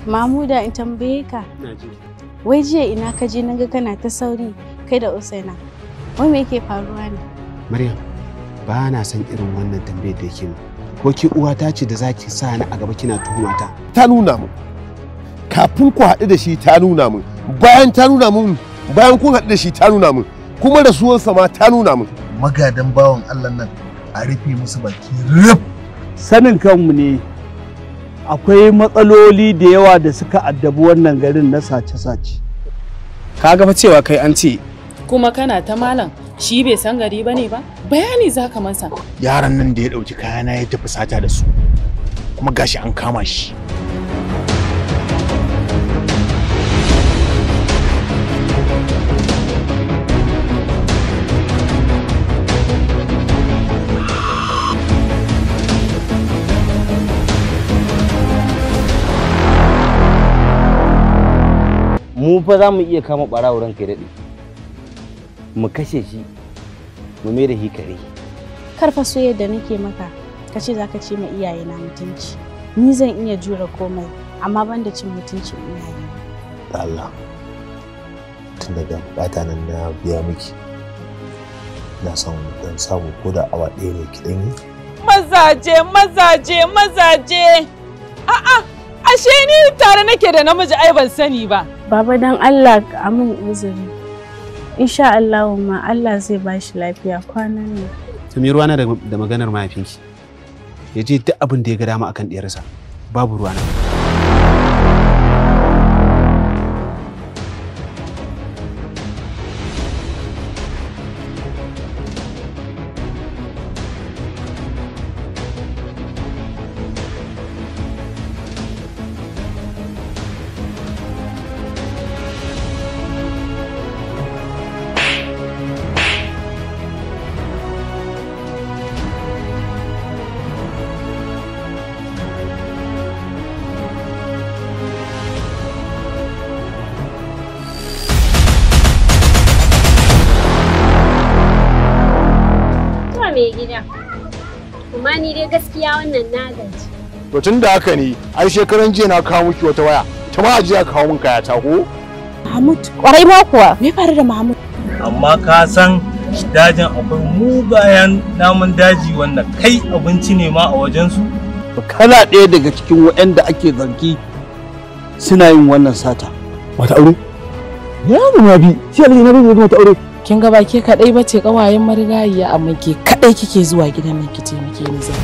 Mamuda in tambaye ka. Wai jiya ina ka je naga kana ta sauri kai da Usaina. Wai me yake faruwa ne? Maryam, ba na son irin wannan tambayar da yake mu. Ko ki uwata ce da zaki sa ni a gaba kina tuhuma ta? Ta nuna mun. Kafin ku haɗu da shi ta nuna mun. Bayan ta nuna mun, bayan kun haɗu da shi ta nuna mun. Kuma rasuwarsa ma ta nuna mun. Magadan bawan Allah nan a rufe musu baki ruf. Sanin kanmu ne akwai matsaloli da yawa da suka addabi wannan garin na sace-sace. Ka ga fa cewa kai an ce kuma kana ta malam shi bai san gari bane ba, bayani zaka masa. Yaran nan da ya dauki kayana ya tafi sata da su, kuma gashi an kama shi. Mu fa za mu iya kama ɓarawo ranka ya daɗe, mu kashe shi, mu mai da shi kare. Karfa soyayyar da nake maka, ka ce za ka ce ma iyayena mutunci. Ni zan iya jure komai, amma ban da cin mutuncin iyayena. Allah, tun daga bukata nan na biya miki, na son dan samu ko da awa ɗaya ne ki ɗan yi. Mazaje, mazaje, mazaje! A'a, ashe ni tare nake da namiji ai ban sani ba. Baba dan Allah ka amin uzuri. Insha Allah ma Allah zai bashi lafiya kwanan nan. To me ruwana da maganar mahaifinki? Ya je duk abin da ya ga dama akan diyarsa. Babu ruwana. Mai gida, kuma ni dai gaskiya wannan na gaji. To tun da haka ne, ai shekaran jiya na kawo miki wata waya, ta ma ajiya kawo min kaya ta ko? Mahmud, kwarai ma kuwa. Me faru da Mahmud? Amma ka san dajin akwai mugayen namun daji wanda kai abinci ne ma a wajensu? Kana ɗaya daga cikin waɗanda ake zargi suna yin wannan sata. Mata aure? Ya ma bi, shi alhaji na bai mata aure. Kin ga ba ke kadai bace kawayen marigayiya, amma ke kadai kike zuwa gidan nan ki taimake ni zan.